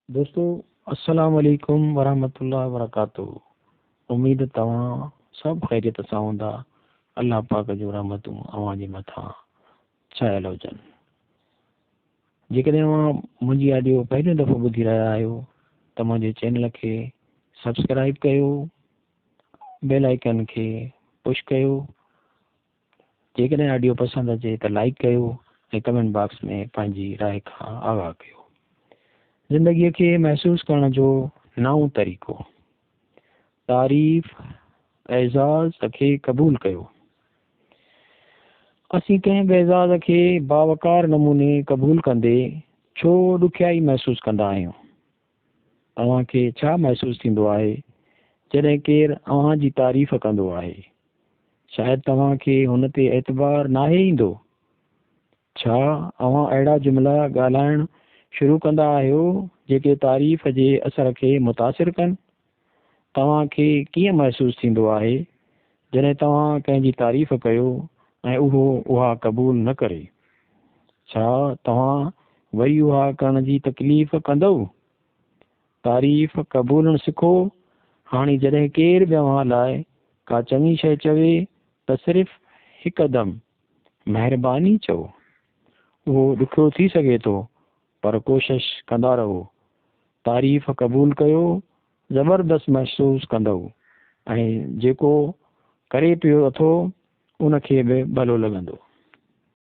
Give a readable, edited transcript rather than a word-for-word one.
دوستو السلام عليڪم ورحمة الله وبرڪاته اميد توهان سڀ خيريت سان هوندا الله پاڪ جون رحمتون اوهان جي مٿان ڇانيل هجن جيڪڏهن اوهان منهنجي آڊيو پهريون دفعو ٻڌي رهيا آهيو ته منهنجي چينل کي سبسڪرائب ڪيو بيل آئيڪن کي پش ڪيو جيڪڏهن آڊيو پسند اچي ته لائيڪ ڪيو ۽ ڪمينٽ باڪس ۾ پنهنجي راء کان آگاهه ڪيو. زندگيء کي محسوس ڪرڻ جو نئون طريقو. تعريف اعزاز کي قبول ڪيو. اسين ڪنهن به اعزاز کي باوقار نموني قبول ڪندي ڇو ڏکيائي محسوس ڪندا آهيون؟ اوهان کي ڇا محسوس ٿيندو آهي جڏهن ڪير اوهان جي تعريف ڪندو آهي؟ شايد توهان کي هن تي اعتبار ناهي ايندو. ڇا اوهان اهڙا جملا ڳالهائڻ شروع ڪندا آهيو جيڪي تعريف جي اثر کي متاثر ڪن؟ توهان کي ڪيئن محسوس ٿيندو آهي جڏهن توهان ڪنهن جي تعريف ڪيو ۽ اهو اها قبول نه ڪري؟ ڇا توهان وري اها ڪرڻ جي تڪليف ڪندؤ؟ تعريف قبولڻ سکو، هاڻي جڏهن ڪير به اوهان لاء ڪا چڱي شيء چوي ته صرف هڪدم مهرباني چئو. اهو ڏکيو ٿي سگهي ٿو پر ڪوشش ڪندا رهو. تعريف قبول ڪيو، زبردست محسوس ڪندؤ ۽ جيڪو ڪري پيو اٿو ان کي به ڀلو لڳندو.